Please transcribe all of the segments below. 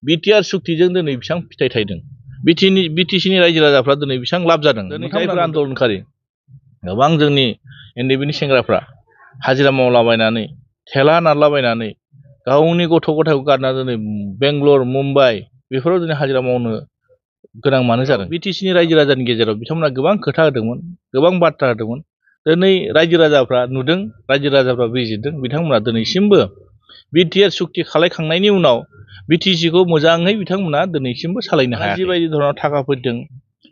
BTR सुक्तिजों दिनै बेसेबां फिथाइ थायदों बिटिसिनि रायजो राजाफ्रा दिनै बेसेबां लाब जादों जायफोर आन्दलनखारि गोबां जोंनि एनडिएफबिनि सेंग्राफ्रा हाजिरा मावलाबायनानै थेला नारलाबायनानै गावनि गथ' गथायखौ गारना दिनै बेंगलर मुम्बाइ बेफोराव दिनै हाजिरा मावनो गोनां मानो जादों बिटिसिनि रायजो राजानि गेजेराव बिथांमोना गोबां खोथा होदोंमोन गोबां बाथ्रा होदोंमोन दिनै रायजो राजाफ्रा नुदों रायजो राजाफ्रा बिजिरदों बिथांमोना दिनैसिमबो बिटिआर सुक्ति खालायखांनायनि उनाव बिटिसिखौ मोजाङै बिथांमोना दिनैसिमबो सालायनो हाया जिबायदि धरनाव थाखा फैदों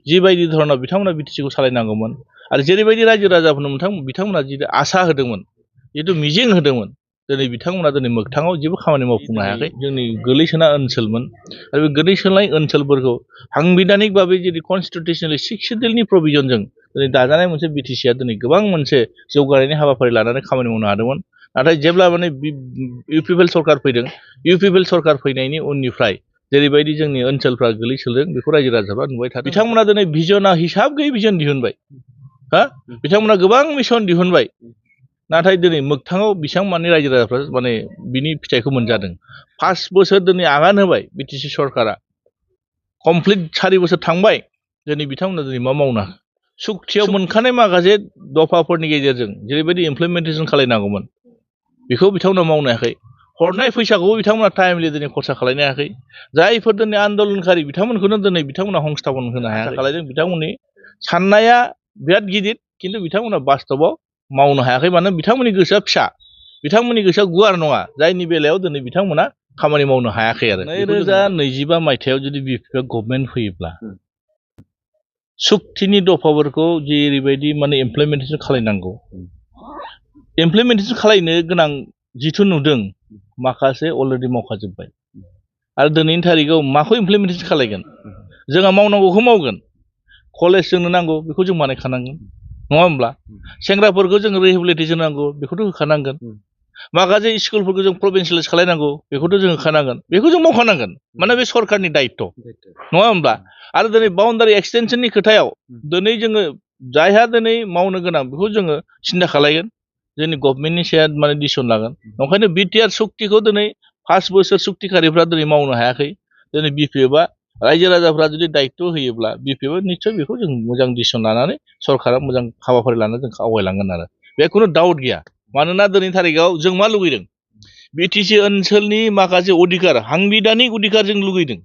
जिबायदि धरनाव बिथांमोना बिटिसिखौ सालायनांगौमोन आरो जेरैबायदि रायजो राजाफोरनो बिथांमोना जितु आसा होदोंमोन जितु मिजिं होदोंमोन दिनै बिथांमोना दिनै मोगथाङाव जेबो खामानि मावफुंनो हायाखै जोंनि गोलैसोना ओनसोलमोन आरो बे गोलैसोनाय ओनसोलफोरखौ साংবিधानिक भाबै जेरै कनस्टिटिउसनेलि 6 शिड्यूलनि प्रभिजनजों दिनै दाजानाय मोनसे बिटिसिआ दिनै गोबां मोनसे जौगानायनि हाबाफारि लानानै खामानि मावनो हादोंमोन नाथाय जेब्ला माने इउपिपिएल सरकार फैदों इउपिपिएल सरकार फैनायनि उननिफ्राय जेरैबायदि जोंनि ओनसोलफ्रा गोलैसोदों बेखौ रायजो राजाफ्रा नुबाय थादों बिथांमोना दिनै भिजनआ हिसाब गैयै भिजन दिहुनबाय बिथांमोना गोबां मिशन दिहुनबाय नाथाय दिनै मोगथाङाव बेसेबां माने रायजो राजाफ्रा माने बिनि फिथाइखौ मोनजादों 5 बोसोर दिनै आगान होबाय बिटिसि सरकारा कमप्लिट 4 बोसोर थांबाय दिनै बिथांमोना दिनै मा मावनो सुक्तियाव मोनखानाय माखासे दफाफोरनि गेजेरजों जेरैबायदि इमप्लिमेन्टेसन खालायनांगौमोन बेखौ बिथांमोना मावनो हायाखै हरनाय फैसाखौबो बिथांमोना टाइमलि दिनै खरसा खालायनो हायाखै जायफोर दिनै आन्दलनखारि बिथांमोनखौनो दिनै बिथांमोना संस्थापन होनो हायाखै खालायदों बिथांमोननि साननाया बिराद गिदिर खिन्थु बिथांमोना बास्तबाव मावनो हायाखै मानो बिथांमोननि गोसोआ फिसा बिथांमोननि गोसोआ गुवार नङा जायनि बेलायाव दिनै बिथांमोना खामानि मावनो हायाखै आरो 2025 मायथाइयाव जुदि बिपिएफ गभर्नमेन्ट फैयोब्ला सुक्तिनि दफाफोरखौ जेरैबायदि माने इमप्लिमेन्टेसन खालायनांगौ इमप्लिमेन्टेसन खालायनो गोनां जिथु नुदों माखासे अलरेडि मावखाजोब्बाय आरो दिनैनि थारिखआव माखौ इमप्लिमेन्टेसन खालायगोन जोंहा मावनांगौखौ मावगोन कलेज जोंनो नांगौ बेखौ जों बानायखानांगोन नङा होमब्ला सेंग्राफोरखौ जों रिहेबिलिटेसन नांगौ बेखौथ' होखानांगोन माखासे स्कुलफोरखौ जों प्रभिन्सियेलाइज खालायनांगौ बेखौथ' जों होखानांगोन बेखौ जों मावखानांगोन माने बे सरकारनि दायित्व नङा होमब्ला आरो दिनै बाउन्डारि एक्सटेनसननि खोथायाव दिनै जोङो जायहा दिनै मावनो गोनां बेखौ जोङो सिन्था खालायगोन जोंनि गभर्नमेन्टनि सायाव माने डिसिसन लागोन ओंखायनो बिटिआर सुक्तिखौ दिनै 5 बोसोर सुक्तिखारिफ्रा दिनै मावनो हायाखै दिनै बिपिएफआ रायजो राजाफ्रा जुदि दायित्व होयोब्ला बिपिएफआ निस्सय बेखौ जों मोजां डिसिसन लानानै सरकारा मोजां हाबाफारि लानानै जों आवगायलांगोन आरो बे खुनु डाउट गैया मानोना दिनैनि थारिखआव जों मा लुगैदों बिटिसि ओनसोलनि माखासे अधिकार साংবিধাनिक अधिकार जों लुगैदों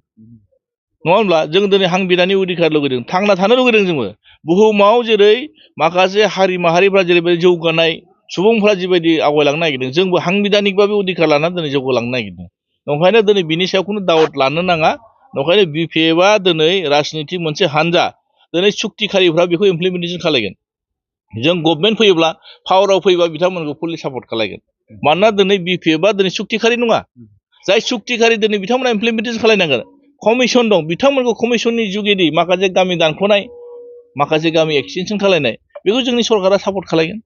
नङा होमब्ला जों दिनै साংবিধাनिक अधिकार लुगैदों थांना थानो लुगैदों जोंबो बुहुमाव जेरै माखासे हारि माहारिफ्रा जेरैबायदि जौगानाय सुबुंफ्रा जिबायदि आवगायलांनो नागिरदों जोंबो साংবিধাनिक भाबै अधिकार लानानै दिनै जौगालांनो नागिरदों ओंखायनो दिनै बिनि सायाव खुनु डाउट लानो नाङा ओंखायनो बिपिएफआ दिनै राजनिति मोनसे हानजा दिनै सुक्तिखारिफ्रा बेखौ इमप्लिमेन्टेसन खालायगोन जों गभर्नमेन्ट फैयोब्ला पावाराव फैबा बिथांमोनखौ फुलि सापर्ट खालायगोन मानोना दिनै बिपिएफआ दिनै सुक्तिखारि नङा जाय सुक्तिखारि दिनै बिथांमोना इमप्लिमेन्टेसन खालायनांगोन कमिसन दं बिथांमोनखौ कमिसननि जुगेदि माखासे गामि दानख'नाय माखासे गामि एक्सटेनसन खालायनाय बेखौ जोंनि सरकारा सापर्ट खालायगोन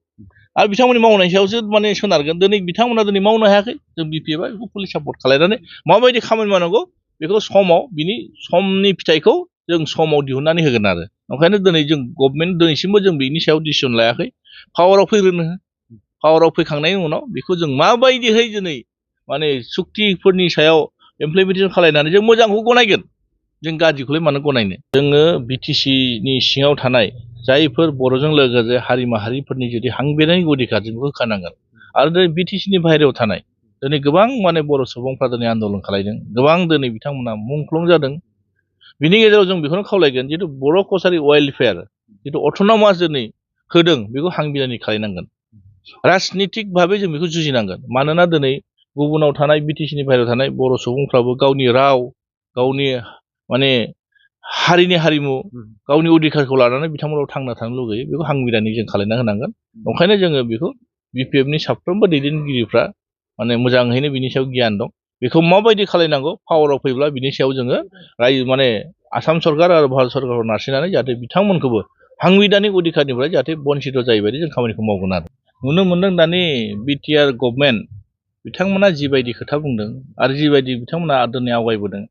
आरो बिथांमोननि मावनायनि सायावसो माने सोनारगोन दिनै बिथांमोना दिनै मावनो हायाखै जों बिपिएफआ बेखौ फुलि सापर्ट खालायनानै माबायदि खामानि मावनांगौ बेखौ समाव बिनि समनि फिथाइखौ जों समाव दिहुननानै होगोन आरो ओंखायनो दिनै जों गभर्नमेन्ट दिनैसिमबो जों बिनि सायाव डिसिसन लायाखै पावाराव फैग्रोनो पावाराव फैखांनायनि उनाव बेखौ जों माबायदिहै दिनै माने सुक्तिफोरनि सायाव इमप्लिमेन्टेसन खालायनानै जों मोजांखौ गनायगोन जों गाज्रिखौलाय मानो गनायनो जोङो बिटिसिनि सिङाव थानाय जायफोर बर'जों लोगोसे हारि माहारिफोरनि जुदि साংবিधानिक अधिकार जों बेखौ होखानांगोन आरो दिनै बिटिसिनि बाहेरायाव थानाय दिनै गोबां माने बर' सुबुंफ्रा दिनै आन्दलन खालायदों गोबां दिनै बिथांमोना मुंख्लं जादों बिनि गेजेराव जों बेखौनो खावलायगोन जितु बर' कसारि वेलफेयार जितु अट'नमास दिनै होदों बेखौ साংবিधानिक खालायनांगोन राजनितिक भाबै जों बेखौ जुजिनांगोन मानोना दिनै गुबुनाव थानाय बिटिसिनि बाहेरायाव थानाय बर' सुबुंफ्राबो गावनि राव गावनि माने हारिनि हारिमु गावनि अधिकारखौ लानानै बिथांमोनाव थांना थानो लुगैयो बेखौ साংবিधानिक जों खालायना होनांगोन ओंखायनो जोङो बेखौ बिपिएफनि साफ्रोमबो दैदेनगिरिफ्रा माने मोजाङैनो बिनि सायाव गियान दं बेखौ माबायदि खालायनांगौ पावाराव फैब्ला बिनि सायाव जोङो रायजो माने आसाम सरकार आरो भारत सरकारखौ नारसिननानै जाहाथे बिथांमोनखौबो साংবিधानिक अधिकारनिफ्राय जाहाथे बन्सित जायैबायदि जों खामानिखौ मावगोन आरो नुनो मोनदों दानि बिटिआर गभर्नमेन्ट बिथांमोना जिबायदि खोथा बुंदों आरो जिबायदि बिथांमोना दिनै आवगायबोदों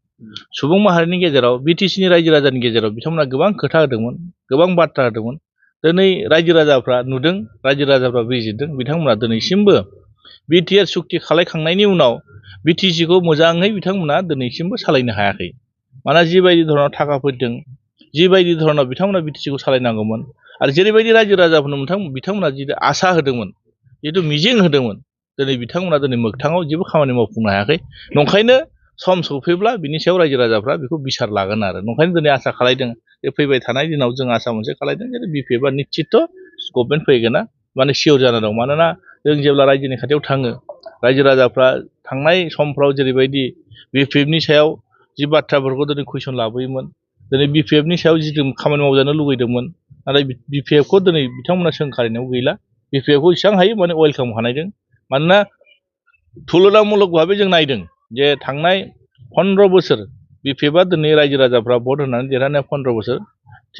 सुबुं माहारिनि गेजेराव बिटिसिनि रायजो राजानि गेजेराव बिथांमोना गोबां खोथा होदोंमोन गोबां बाथ्रा होदोंमोन दिनै रायजो राजाफ्रा नुदों रायजो राजाफ्रा बिजिरदों बिथांमोना दिनैसिमबो बिटिआर सुक्ति खालायखांनायनि उनाव बिटिसिखौ मोजाङै बिथांमोना दिनैसिमबो सालायनो हायाखै मानोना जिबायदि धरनाव थाखा फैदों जिबायदि धरनाव बिथांमोना बिटिसिखौ सालायनांगौमोन आरो जेरैबायदि रायजो राजाफोरनो बिथांमोना जितु आसा होदोंमोन जितु मिजिं होदोंमन दिनै बिथांमोना दिनै मोगथाङाव जेबो खामानि मावफुंनो हायाखै नंखायनो सम सफैब्ला बिनि सायाव रायजो राजाफ्रा बेखौ बिसार लागोन आरो नंखायनो दिनै आसा खालायदों जे फैबाय थानाय दिनाव जों आसा मोनसे खालायदों जे बिपिएफआ निश्चित गभर्नमेन्ट फैगोना माने सियर जाना दं मानोना जों जेब्ला रायजोनि खाथियाव थाङो रायजो राजाफ्रा थांनाय समफ्राव जेरैबायदि बिपिएफनि सायाव जि बाथ्राफोरखौ दिनै कुइसन लाबोयोमोन दिनै बिपिएफनि सायाव जिथु खामानि मावजानो लुगैदोंमोन नाथाय बिपिएफखौ दिनै बिथांमोना सोंखारिनायाव गैला बिपिएफखौ जेसेबां हायो माने वेलकाम खालामदों मानोना तुलनामूलक भाबै जों नायदों जे थांनाय 15 बोसोर बिपिएफआ दिनै रायजो राजाफ्रा भट होनानै देरहानाय 15 बोसोर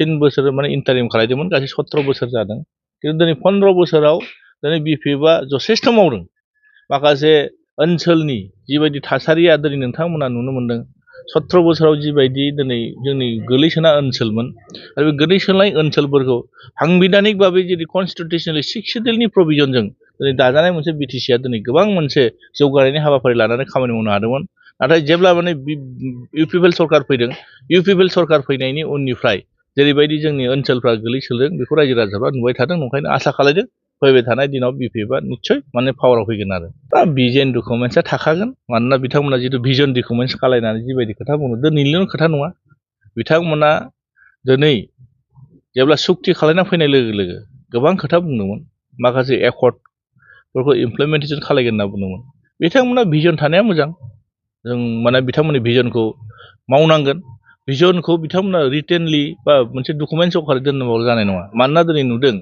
3 बोसोर माने इन्टारिम खालायदोंमोन गासै 17 बोसोर जादों खिन्थु दिनै 15 बोसोराव दिनै बिपिएफआ जथेस्थ मावदों माखासे ओनसोलनि जिबायदि थासारिया दिनै नोंथांमोना नुनो मोनदों 17 बोसोराव जिबायदि दिनै जोंनि गोलैसोना ओनसोलमोन आरो बे गोलैसोनाय ओनसोलफोरखौ साংবিধাनिक भाबै जेरै कन्स्टिटिउसनेलि 6 शिड्यूलनि प्रभिजनजों दिनै दाजानाय मोनसे बिटिसिआ दिनै गोबां मोनसे जौगानायनि हाबाफारि लानानै खामानि मावनो हादोंमोन नाथाय जेब्ला माने इउपिपिएल सरकार फैदों इउपिपिएल सरकार फैनायनि उननिफ्राय जेरैबायदि जोंनि ओनसोलफ्रा गोलैसोदों बेखौ रायजो राजाफ्रा नुबाय थादों नंखायनो आसा खालायदों फैबाय थानाय दिनाव बिपिएफआ निस्सय माने पावाराव फैगोन आरो दा भिजन डकुमेन्ट्सआ थाखागोन मानोना बिथांमोना जितु भिजन डकुमेन्ट्स खालायनानै जिबायदि खोथा बुङो दिनैनिल' खोथा नङा बिथांमोना दिनै जेब्ला सुक्ति खालायना फैनाय लोगो लोगो गोबां खोथा बुंदोंमोन माखासे एकर्डफोरखौ इमप्लिमेन्टेसन खालायगोन होनना बुंदोंमोन बिथांमोना भिजन थानाया मोजां जों माने बिथांमोननि भिजनखौ मावनांगोन भिजनखौ बिथांमोना रिटेनलि बा मोनसे डकुमेन्ट्स आकारै दोननांगौ जानाय नङा मानोना दिनै नुदों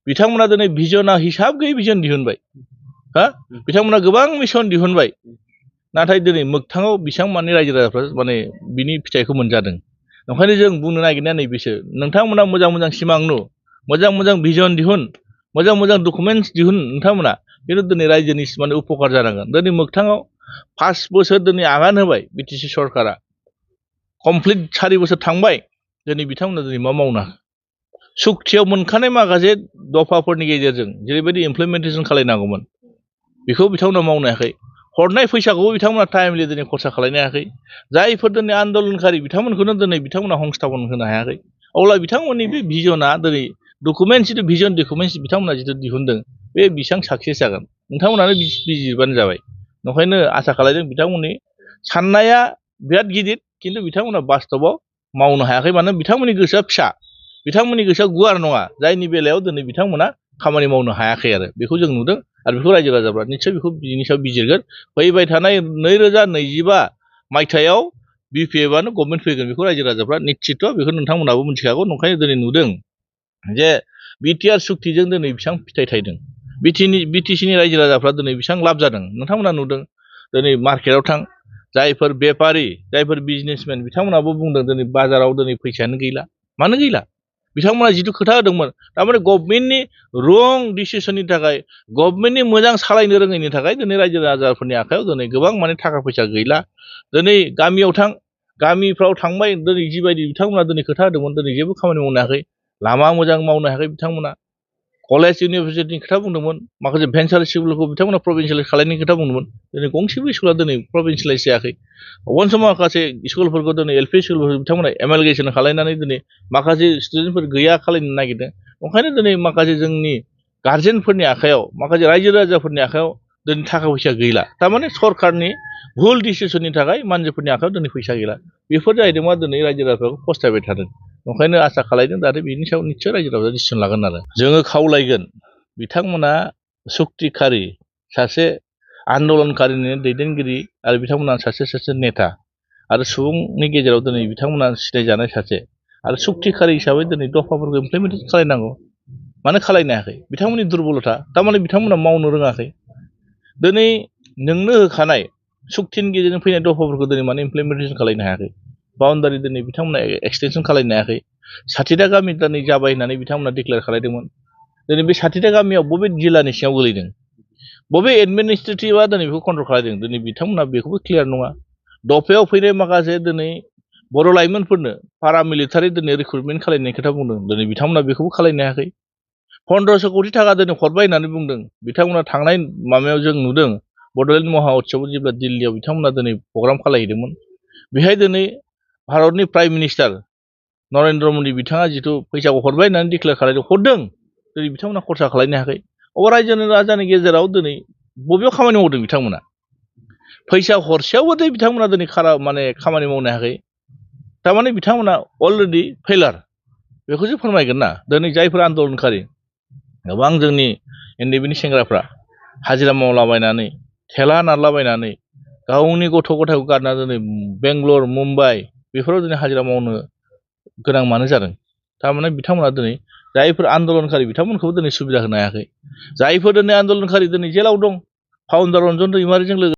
बिथांमोना दिनै भिजना हिसाब गैयै भिजन दिहुनबाय बिथांमोना गोबां मिशन दिहुनबाय नाथाय दिनै मोगथाङाव बेसेबां माने रायजो राजाफ्रा माने बिनि फिथाइखौ मोनजादों ओंखायनो जों बुंनो नागिरनाया नैबेसो नोंथांमोना मोजां मोजां सिमां नु मोजां मोजां भिजन दिहुन मोजां मोजां डकुमेन्ट्स दिहुन नोंथांमोना खिन्थु दिनै रायजोनि माने उपकार जानांगोन दिनै मोगथाङाव 5 बोसोर दिनै आगान होबाय बिटिसि सरकारा कमप्लिट 4 बोसोर थांबाय दिनै बिथांमोना दिनै मा मावनो सुक्तियाव मोनखानाय माखासे दफाफोरनि गेजेरजों जेरैबायदि इमप्लिमेन्टेसन खालायनांगौमोन बेखौ बिथांमोना मावनो हायाखै हरनाय फैसाखौबो बिथांमोना टाइमलि दिनै खरसा खालायनो हायाखै जायफोर दिनै आन्दोलनकारि बिथांमोनखौनो दिनै बिथांमोना संस्थापन होनो हायाखै अब्ला बिथांमोननि बे भिजनआ दिनै डकुमेन्ट्स जितु भिजन डकुमेन्ट्स बिथांमोना जितु दिहुनदों बे बेसेबां साक्सेस जागोन नोंथांमोनानो बिजिरबानो जाबाय ओंखायनो आसा खालायदों बिथांमोननि साननाया बिराद गिदिर खिन्थु बिथांमोना बास्तबाव मावनो हायाखै मानो बिथांमोननि गोसोआ फिसा बिथांमोननि गोसोआ गुवार नङा जायनि बेलायाव दिनै बिथांमोना खामानि मावनो हायाखै आरो बेखौ जों नुदों आरो बेखौ रायजो राजाफ्रा निस्सय बेखौ बिनि सायाव बिजिरगोन फैबाय थानाय 2025 मायथाइयाव बिपिएफआनो गभर्नमेन्ट फैगोन बेखौ रायजो राजाफ्रा निश्चित बेखौ नोंथांमोनाबो मिथिखागौ नंखायनो दिनै नुदों जे बिटिआर सुक्तिजों दिनै बेसेबां फिथाइ थायदों बिटिसिनि रायजो राजाफ्रा दिनै बेसेबां लाब जादों नोंथांमोना नुदों दिनै मार्केटआव थां जायफोर बेपारि जायफोर बिजनेसमेन बिथांमोनाबो बुंदों दिनै बाजाराव दिनै फैसायानो गैला मानो गैला बिथांमोना जितु खोथा होदोंमोन थारमाने गभर्नमेन्टनि रं डिसिसननि थाखाय गभर्नमेन्टनि मोजां सालायनो रोङैनि थाखाय दिनै रायजो राजाफोरनि आखायाव दिनै गोबां माने थाखा फैसा गैला दिनै गामियाव थां गामिफ्राव थांबाय दिनै जिबायदि बिथांमोना दिनै खोथा होदोंमोन दिनै जेबो खामानि मावनो हायाखै लामा मोजां मावनो हायाखै बिथांमोना कलेज इउनिभारसिटिनि खोथा बुंदोंमोन माखासे भेन्सार स्कुलखौ बिथांमोना प्रभिन्सियेलाइज खालायनायनि खोथा बुंदोंमोन दिनै गंसेबो स्कुला दिनै प्रभिन्सियेलाइज जायाखै अबन समाव माखासे स्कुलफोरखौ दिनै एलपि स्कुलफोरखौ बिथांमोना एमालगेसन खालायनानै दिनै माखासे स्टुडेन्टफोर गैया खालायनो नागिरदों ओंखायनो दिनै माखासे जोंनि गार्जेनफोरनि आखायाव माखासे रायजो राजाफोरनि आखायाव दिनै थाखा फैसा गैला थारमाने सरकारनि भुल डिसिसननि थाखाय मानसिफोरनि आखायाव दिनै फैसा गैला बेफोर जाहैदों मा दिनै रायजो राजाफोरखौ फस्थायबाय थादों ओंखायनो आसा खालायदों जाहाथे बिनि सायाव निस्सय रायजो राजाफ्रा डिसिसन लागोन आरो जोङो खावलायगोन बिथांमोना सुक्तिखारि सासे आन्दलनकारिनि दैदेनगिरि आरो बिथांमोना सासे नेता आरो सुबुंनि गेजेराव दिनै बिथांमोना सिनायजानाय सासे आरो सुक्तिखारि हिसाबै दिनै दफाफोरखौ इमप्लिमेन्टेसन खालायनांगौ मानो खालायनो हायाखै बिथांमोननि दुर्बलता थारमाने बिथांमोना मावनो रोङाखै दिनै नोंनो होखानाय सुक्तिनि गेजेरजों फैनाय दफाफोरखौ दिनै माने इमप्लिमेन्टेसन खालायनो हायाखै बाउन्डारि दिनै बिथांमोना एक्सटेनसन खालायनो हायाखै 60टा गामि दिनै जाबाय होननानै बिथांमोना डिक्लेयार खालायदोंमोन दिनै बे 60टा गामियाव बबे जिल्लानि सिङाव गोलैदों बबे एडमिनिस्ट्रेटिभआ दिनै बेखौ कन्ट्रल खालायदों दिनै बिथांमोना बेखौबो क्लियार नङा दफायाव फैनाय माखासे दिनै बर' लाइमोनफोरनो पारामिलिटारि दिनै रिक्रुटमेन्ट खालायनायनि खोथा बुंदों दिनै बिथांमोना बेखौबो खालायनो हायाखै 1500 कोटी थाखा दिनै हरबाय होननानै बुंदों बिथांमोना थांनाय माबायाव जों नुदों बड'लेण्ड महाउत्सबआव जेब्ला दिल्लीयाव बिथांमोना दिनै प्रग्राम खालायहैदोंमोन बेहाय दिनै भारतनि प्राइम मिनिस्टार नरेन्द्र मदि बिथाङा जिथु फैसाखौ हरबाय होननानै डिक्लेयार खालायदों हरदों दिनै बिथांमोना खरसा खालायनो हायाखै अब्ला रायजो राजानि गेजेराव दिनै बबेयाव खामानि मावदों बिथांमोना फैसा हरसेयावबो बिथांमोना दिनै माने खामानि मावनो हायाखै थारमाने बिथांमोना अलरेडि फेलार बेखौसो फोरमायगोन ना दिनै जायफोर आन्दलनकारि गोबां जोंनि एनडिएफबिनि सेंग्राफ्रा हाजिरा मावलाबायनानै थेला नारलाबायनानै गावनि गथ' गथायखौ गारना दिनै बेंगलर मुम्बाइ बेफोराव दिनै हाजिरा मावनो गोनां मानो जादों थारमाने बिथांमोना दिनै जायफोर आन्दलनकारि बिथांमोनखौबो दिनै सुबिदा होनो हायाखै जायफोर दिनै आन्दलनकारि दिनै जेलाव दं फाउन्डार रन्जन दैमारिजों लोगोसे